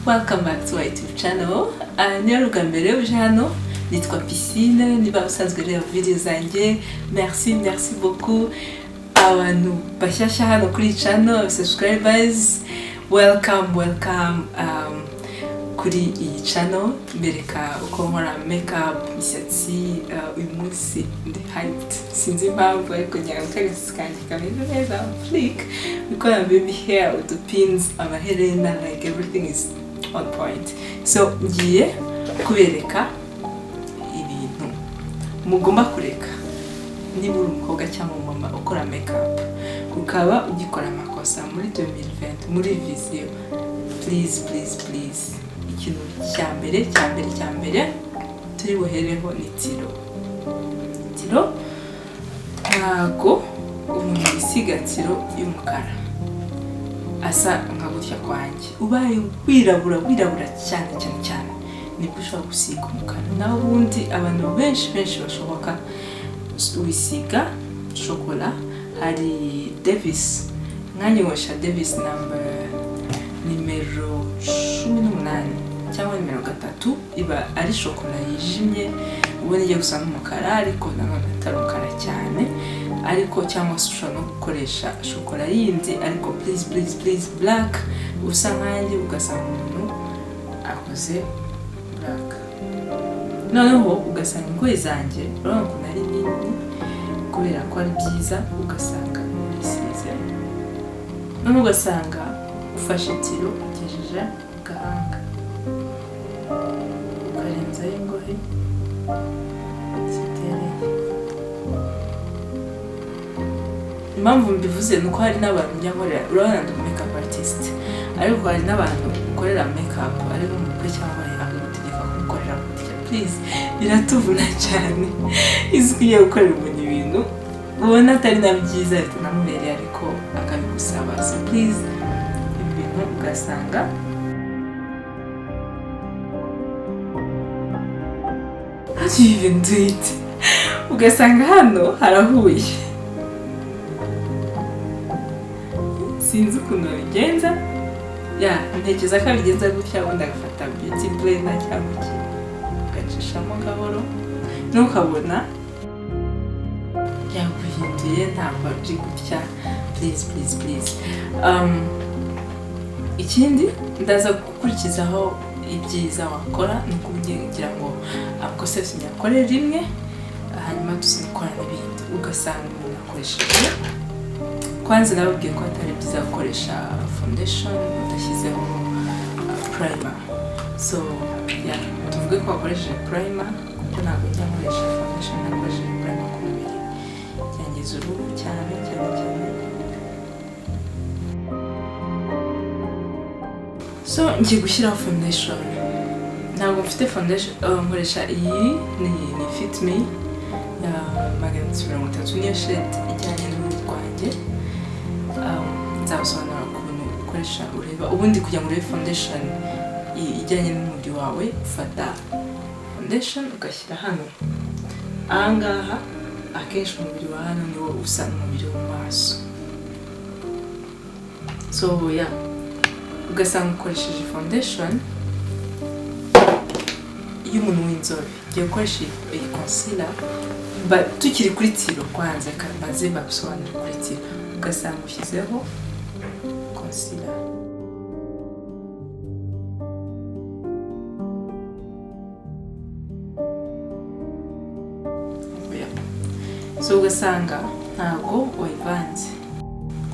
Welcome back to my YouTube channel. Niba ari ubwa mbere uje hano, nitwa Piscine. Niba usanzwe ureba video zanjye, merci, merci beaucoup. Abantu bashyashya hano kuri channel, subscribers, welcome, welcome. Kuri iyi channel mbereka uko nkora makeup, imisatsi. Uyu munsi ndi hyped, sinzi impamvu, ariko ngira ngo agasatsi kanjye kameze neza, flick gukora baby hair, udupins, amaherena, like everything is on point. So ngiye kubereka ibintu mugomba kureka niba uri umukobwa cyangwa umumama ukora makeup, ukaba ugikora amakosa muri 2020. Muri vision, please, please, please, ikintu cya mbere, cya mbere, cya mbere turi buhereho ni tiro. Tiro, ntago umuntu yisiga tiro y'umukara asa nka gutya kwanjye. Ubaye wirabura, wirabura cyane cyane cyane, nibwo ushobora gusiga umukara. Naho ubundi abantu benshi benshi bashoboka wisiga shokora. Hari Davis, nkanjye nkoresha Davis number nimero 18 cyangwa nimero 3, iba ari shokora yijimye, ubona igiye gusa n'umukara, ariko nanone atari umukara cyane. Ariko cyangwa se ushobora no gukoresha shokora yindi, ariko please, please, please, black usa nkanjye, ugasanga umuntu akoze black, noneho ugasanga ingohe zanjye urabona ukuntu ari nini, kubera ko ari byiza, ugasanga urisize, noneho ugasanga ufashe tiro ugejeje mu gahanga, ukarenzaho ingohe zitereye. Impamvu mbivuze ni uko hari n'abantu njya nkorera, urabona ndi makeup artist, ariko hari n'abantu ukorera makeup ari nk'umukwe cyangwa akagutegeka kumukorera gutya. Please, biratuvuna cyane. Iyo ugiye gukorera umuntu ibintu ubona atari na byiza, bitanamubereye, ariko akabigusaba, so please, ibi bintu ugasanga, how do you even do it? Ugasanga hano harahuye, sinzi ukuntu babigenza. Ya, ntekereza ko abigenza gutya, ubundi agafata beauty blender cyangwa iki, agacishamo gahoro, ntukabona yaguhinduye. Ntabwo ari gutya, please, please, please. Ikindi ndaza gukurikizaho ibyiza wakora ni ukugira ngo amakosa yose nyakore rimwe, hanyuma tuze gukora n'ibindi. Ugasanga umuntu akoresheje, kwanza nababwiye ko atari byiza gukoresha foundation udashyizeho primer. So yeah, tuvuge ko wakoresheje primer, kuko ntabwo njya nkoresha foundation ntakoresheje primer ku mubiri, byangiza uruhu cyane cyane cyane. So ngiye gushyiraho foundation. Ntabwo mfite foundation, nkoresha iyi ni Fit Me ya 330, niyo shade ijyanye n'uruhu rwanjye. Nzabasobanurira ukuntu ukoresha, ureba ubundi kugira ngo urebe foundation ijyanye n'umubiri wawe. Ufata foundation ugashyira hano ahangaha. Akenshi umubiri wa hano niwo usa n'umubiri wo mu maso. So yeah, ugasanga ukoresheje foundation y'umuntu w'inzobe. Ngiye gukoresha iyi concealer. Tukiri kuri tiro, kwanza maze bagusobanurire kuri tiro. Ugasanga ushyizeho concealer. Oya. So ugasanga ntabwo wayivanze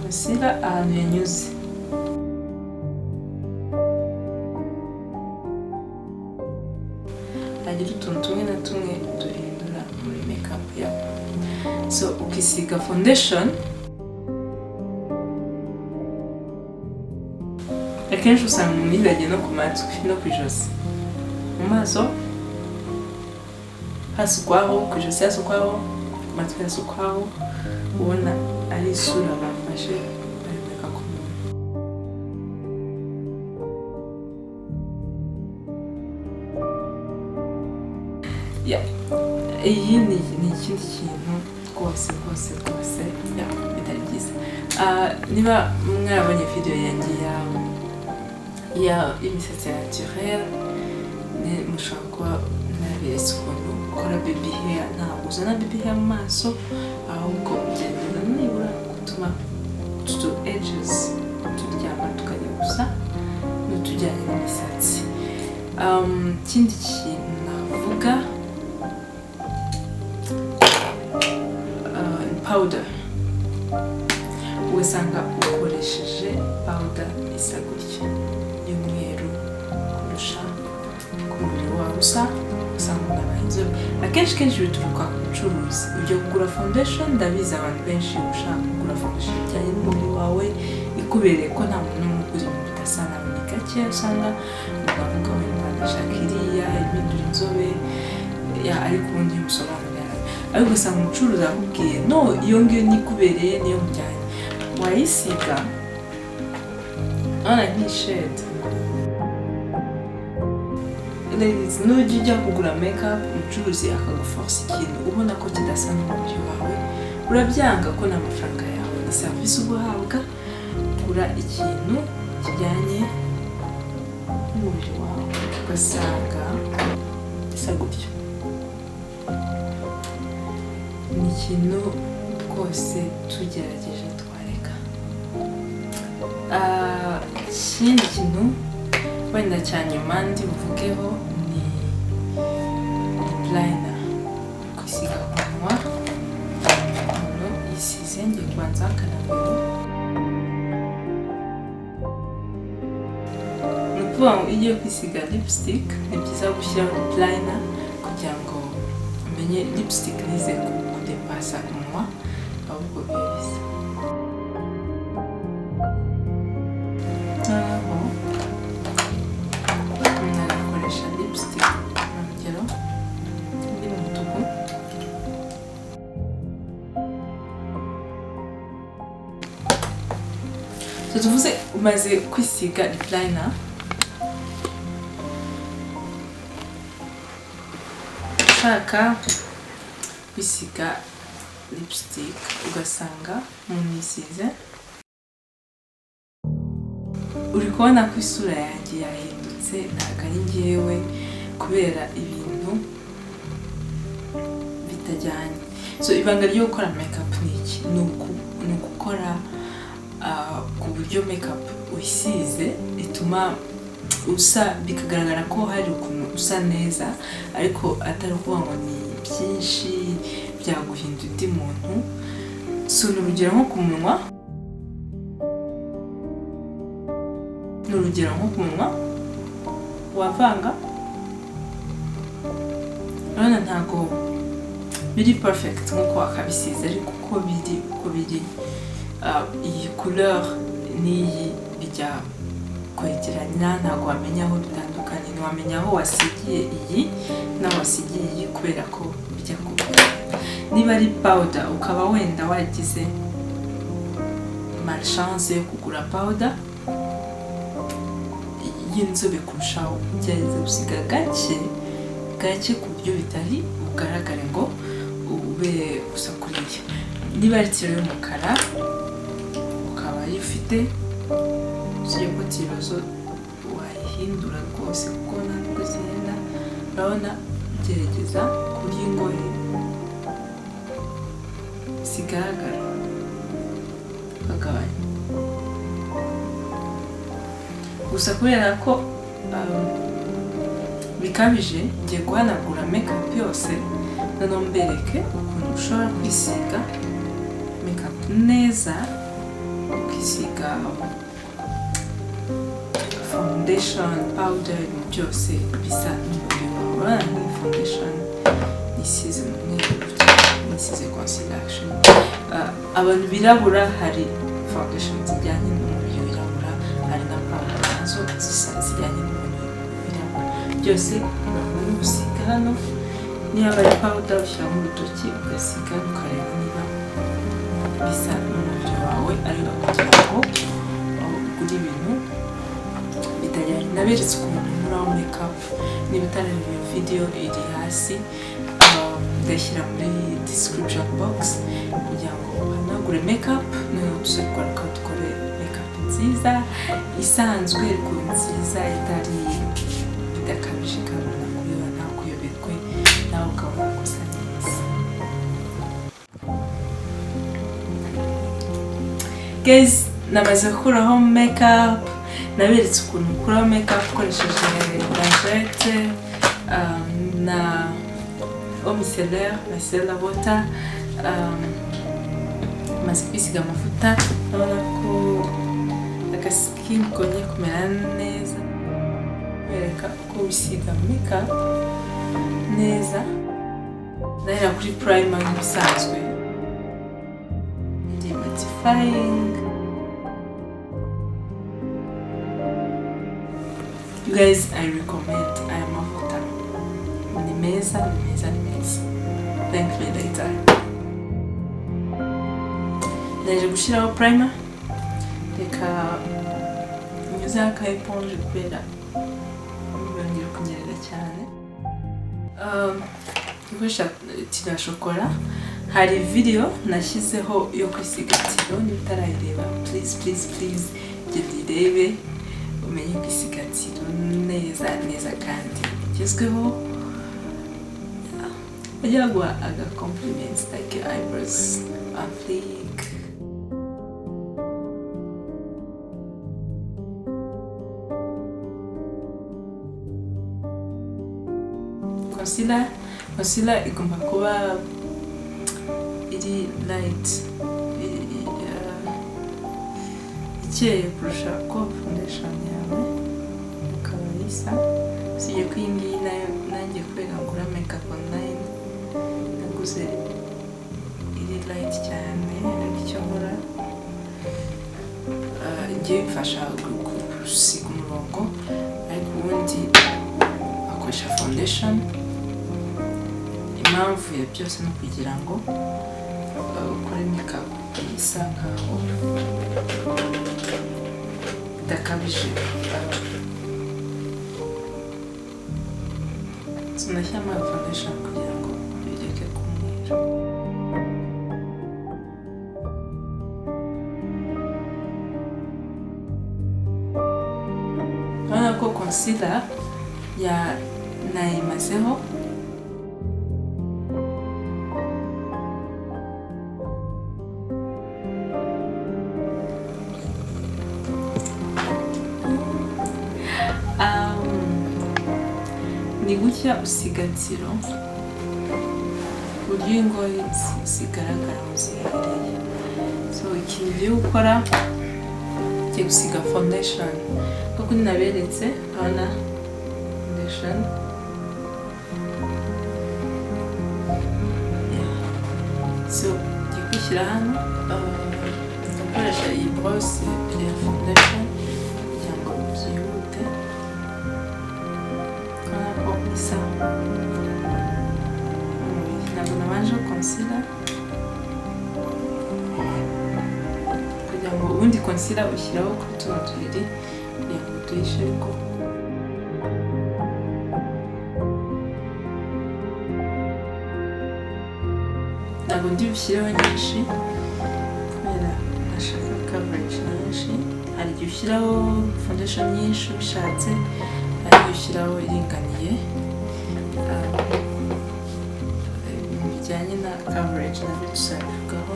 concealer ahantu yanyuze. Hagira utuntu tumwe na tumwe duhindura muri makeup yawe. So ukisiga foundation, akenshi usanga umuntu yibagiwe no ku matwi no ku ijosi. Mu maso hasukwaho, ku ijosi hasukwaho, ku matwi hasukwaho, ubona ari isura bafashe bayomeka ku muntu. Yeah. Iyi ni ikindi kintu rwose rwose rwose, yeah, bitari byiza. Ah, niba mwarabonye video yanjye ya Ya imisatsi ya naturel, mushobora kuba naberetse ukuntu ukora baby hair. Ntabwo uzana baby hair mu maso, ahubwo ugerageza nibura gutuma utu edges turyama, tukajya gusa n'utujyanye n'imisatsi. Ikindi kintu navuga, powder. Ugasanga ukoresheje powder isa gutya y'umweru kurusha ku mubiri wawe usa, usanga umuntu abaye inzobe. Akenshi kenshi bituruka ku bucuruzi. Ujya kugura foundation, ndabizi abantu benshi ushaka kugura foundation ijyanye n'umubiri wawe, ikubereye, ko nta muntu n'umwe ugura ibintu bidasa nawe. Ni gake usanga umuntu avuga wenda ndashaka iriya impindura inzobe ya, ariko ubundi iyo umusobanurira, ariko ugasanga umucuruzi akubwiye: "No, iyo ngiyo nikubereye, niyo mujyanye." Wayisiga, urabona nk'iyi shade. Ladies, nujya ujya kugura makeup, umucuruzi akaguforce ikintu ubona ko kidasa n'umubiri wawe, urabyanga, ko ni amafaranga yawe, ni serivisi uba uhabwa. Gura ikintu kijyanye n'umubiri wawe. Ugasanga isa gutyo, ni ikintu rwose tugerageje twareka. Ikindi kintu wenda cya nyuma ndi buvugeho ni lip liner, kwisiga ku munwa. Umuntu yisize, ngiye kubanza akanabero. Ni ukuvuga ngo iyo ugiye kwisiga lipstick, ni byiza gushyiraho lip liner kugira ngo umenye lipstick ntize kudepasa umunwa, ahubwo bibe bisa. Noneho umuntu agakoresha lipstick, urugero iri mu mutuku. So tuvuze umaze kwisiga lip liner, ushaka kwisiga lipstick, ugasanga umuntu yisize, uri kubona ko isura yanjye yahindutse, ntabwo ari njyewe, kubera ibintu bitajyanye. So ibanga ryo gukora makeup ni iki? Ni ugukora ku buryo makeup uyisize ituma usa, bikagaragara ko hari ukuntu usa neza, ariko atari ukuvuga ngo ni byinshi byaguhindura undi muntu. So ni urugero nko ku munwa, ni urugero nko ku munwa wavanga, urabona ntabwo biri perfect nk'uko wakabisize, ariko uko biri, iyi couleur n'iyi bijya kwegeranya, ntabwo wamenya aho bitandukanye, ntiwamenya aho wasigiye iyi n'aho wasigiye iyi, kubera ko bijya kuba. Niba ari powder, ukaba wenda wagize malchance yo kugura powder y'inzobe kurushaho, gerageza gusiga gake gake ku buryo bitari bugaragare ngo ube gusa kuriya. Niba ari tiro y'umukara ukaba ayifite, usibye ko tiro zo wayihindura rwose kuko ntabwo zihenda, urabona, gerageza ku buryo ingohe zigaragara ukagabanya gusa. Kubera ko bikabije, ngiye guhanagura makeup yose, noneho mbereke ukuntu ushobora kwisiga makeup neza, ukisiga foundation, powder, ibintu byose bisa n'umubiri wawe. Urabona nk'iyi foundation nisize mu mweru gutya, nisize concealer actually. Abantu birabura, hari foundation zijyanye n'umubiri wirabura, hari na powder nazo zisa zijyanye n'umubiri wirabura. Byose urabona gusiga hano, niba ari powder ushyiramo urutoki ugasiga, ukareba niba bisa n'umubiri wawe, ariko kugira ngo ugure ibintu bitajyanye. Naberetse ukuntu nkuraho makeup. Niba utarareba iyo video, iri hasi, ndashyira muri description box kugira ngo uhanagure makeup, noneho tuze kugaruka dukore makeup. Nziza isanzwe, ariko nziza itari idakabije, kandi kureba nawe kuyoberwe, nawe ukabona ko usa neza. Guys, namaze gukuraho makeup. Naberetse ukuntu ukuraho makeup ukoresheje lingette na eau micellaire, micellar water. Maze kwisiga amavuta, urabona ko agaskin kongeye kumera neza. Bereka uko wisiga makeup neza. Ndahera kuri primer nk'ibisanzwe, iri mattifying. You guys, I recommend aya mavuta, ni meza, ni meza, ni meza. Thank me later. Ndaje gushyiraho primer. Reka nyuzeho aka éponge kubera birongera kunyerera cyane. Gukoresha tiro ya shokora, hari video nashyizeho yo kwisiga tiro. Niba utarayireba, please, please, please, genda uyirebe umenye kwisiga tiro neza neza kandi igezweho. Bajya baguha aga compliments like your eyebrows on fleek. Concealer igomba kuba iri light, ikeye kurusha uko foundation yawe ikaba isa. Usibye ko iyi ngiyi nayo nanjye kubera ngura makeup online naguze iri light cyane, ariko icyo nkora, igiye bifasha gusiga umurongo, ariko ubundi akoresha foundation. Impamvu ya byose ni ukugira ngo ukore makeup isa nkaho idakabije. Sinashyiramo foundation kugira ngo bireke kumwera. Urabona ko concealer ya nayimazeho. Ni gutya usiga tiro ku buryo ingoyi zigaragara aho ziherereye. So ikintu ugiye gukora, ugiye gusiga foundation kuko naberetse. Urabona foundation. Yeah. So ugiye kwishyira hano, ndakoresha iyi brosse ya foundation kugira ngo byihute. Urabona ko isa ntabwo nabanje concealer, kugira ngo ubundi concealer ushyiraho kuri tuno tubiri kugira ngo duhishe, ariko ntabwo ndi bushyireho nyinshi kubera ntashaka coverage nyinshi. Hari igihe ushyiraho foundation nyinshi ubishatse, hari igihe ushyiraho iringaniye. Ibintu bijyanye na coverage nabyo tuzabivugaho,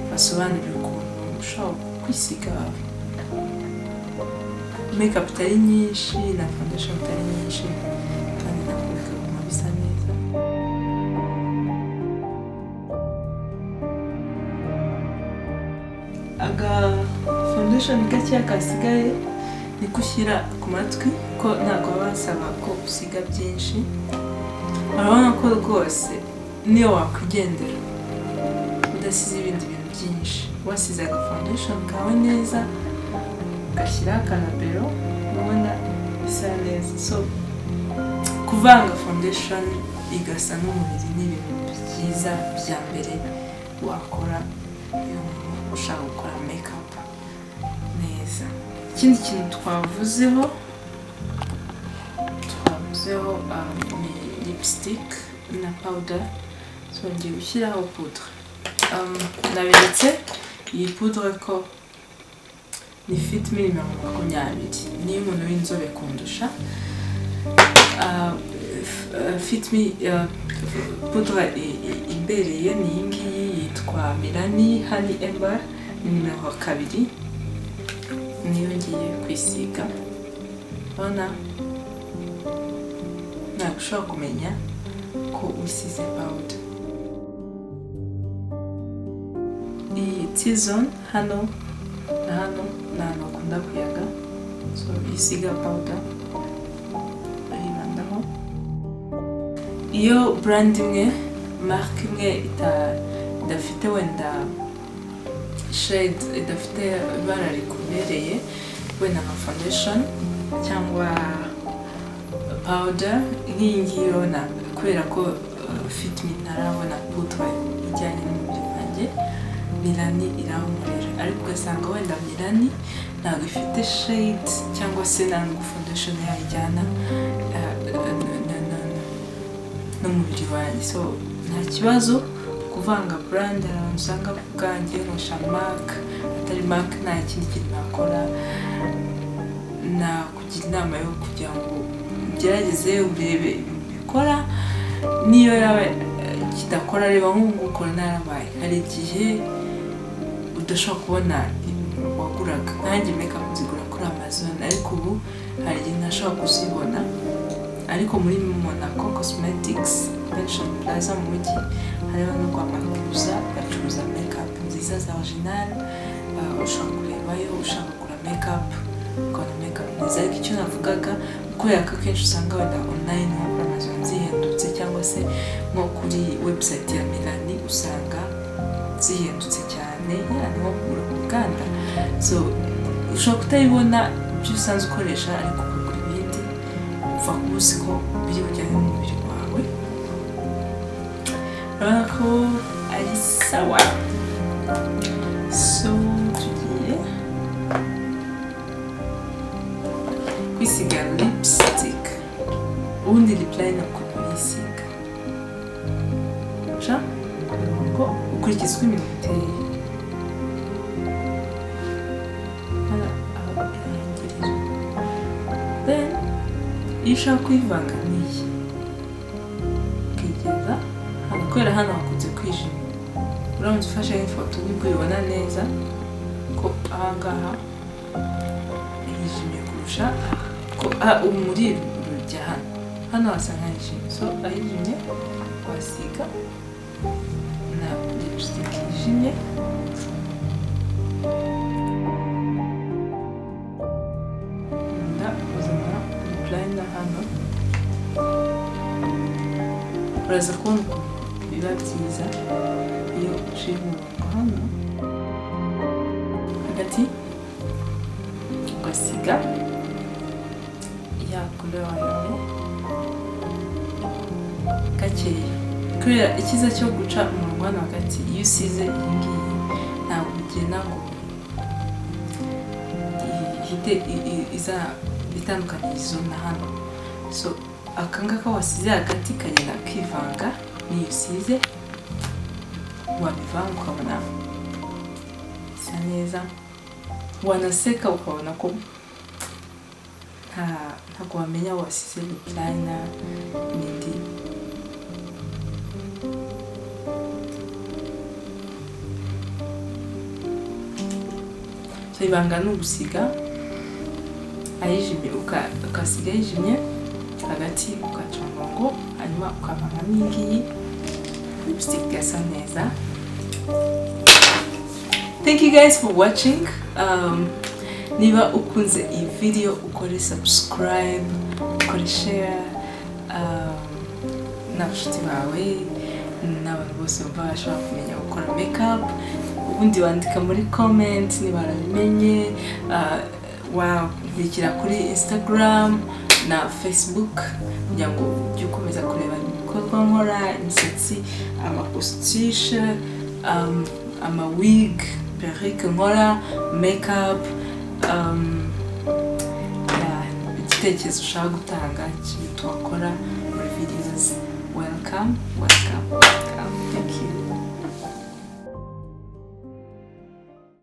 basobanurira ukuntu ushobora kwisiga makeup itari nyinshi na foundation itari nyinshi kandi nabwo bikaguma bisa neza. Aga foundation gakeya kasigaye niko ushyira ku matwi, ko ntabwo baba basaba ko usiga byinshi. Urabona ko rwose niyo wakwigendera udasize ibindi bintu byinshi, wasize aga foundation kawe neza, ugashyiraho akalabero, ubona bisa neza. So kuvanga foundation igasa n'umubiri ni ibintu byiza bya mbere wakora iyo umuntu ushaka gukora makeup neza. Ikindi kintu twavuzeho ni lipstick na powder. So ngiye gushyiraho poudre. Naberetse iyi poudre ko Ni Fit Me nimero 20, niyo umuntu w'inzobe kundusha. Fit Me poudre imbereye ni iyi ngiyi yitwa Milani Honey Ember, ni nimero 2, niyo ngiye kwisiga. Urabona ntabwo ushobora kumenya ko wisize powder. Iyi T-zone hano na hano ni ahantu hakunda kuyaga, so iyo usiga powder uyibandaho. Iyo brand imwe, marque imwe idafite wenda shade, idafite ibara rikubereye, wenda nka foundation cyangwa powder nk'iyi ngiyi, urabona kubera ko Fit Me ntarabona poudre ijyanye n'umubiri wanjye, Milani irankorera. Ariko ugasanga wenda Milani ntabwo ifite shade cyangwa se nta nubwo foundation yayijyana n'umubiri wanjye, so nta kibazo kuvanga brand. Hari abantu usanga ubwanjye nkoresha MAC, atari MAC nta kindi kintu nakora. Nakugira inama yo kugira ngo ugerageze urebe ibintu bikora, niyo yaba kidakora. Reba nk'ubu ngubu corona yarabaye, hari igihe udashobora kubona ibintu waguraga. Nkanjye makeup nzigura kuri Amazon, ariko ubu hari igihe ntashobora kuzibona. Ariko muri Monaco Cosmetics, Pension Plaza mu mujyi, hariho no kwa Makuza, bacuruza makeup nziza za original. Ushobora kurebayo ushaka kugura makeup, ukabona makeup nziza. Ariko icyo navugaga, kubera ko akenshi usanga wenda online nko kuri Amazon zihendutse, cyangwa se nko kuri website ya Milani usanga zihendutse cyane, yani nko kugura ku ruganda, so ushobora kutayibona ibyo usanzwe ukoresha, ariko ukagura ibindi upfa kuba uzi ko biri bujyane n'umubiri wawe. Urabona ko ari sawa. So tugiye kwisiga lipstick. Ubundi lip liner ukuntu uyisiga, ca umurongo ukurikiza uko iminwa iteye, hano aho irangirira. Then iyo ushaka kuyivanga n'iyi, ukigeza hano, kubera hano hakunze kwijima. Uramutse ufashe nk'ifoto nibwo ubibona neza ko ahangaha hijimye kurusha aha, ko urumuri rujya hano, hano hasa nk'ahijimye. So ahijimye wasiga na lipstick yijimye. Uzana lip liner hano, uraza kubona ukuntu biba byiza iyo uciye umurongo hano hagati, ugasiga ya couleur yawe gakeya. Kubera icyiza cyo guca umurongo hano hagati, iyo usize iyi ngiyi ntabwo ugenda ngo ihite iza itandukanyirizo na hano. So aka ngaka wasize hagati kagenda kivanga n'iyo usize, wabivanga ukabona bisa neza, wanaseka ukabona ko ntabwo wamenya wasize lip liner n'indi. So ibanga ni ugusiga ayijimye, ukasiga ayijimye hagati, ugaca umurongo, hanyuma ukavanga n'iyi ngiyi, lipstick igasa neza. Thank you guys for watching. Niba ukunze iyi video, ukore subscribe, ukore share n'abashuti bawe n'abantu bose bumva bashobora kumenya gukora makeup. Ubundi wandika muri comment niba warabimenye. Wankurikira kuri Instagram na Facebook kugira ngo ujye ukomeza kureba ibikorwa nkora, imisatsi, amapostishe, ama wig, perruque nkora, makeup, yeah, igitekerezo ushaka gutanga cy'ibintu twakora muri videos, welcome, welcome, welcome.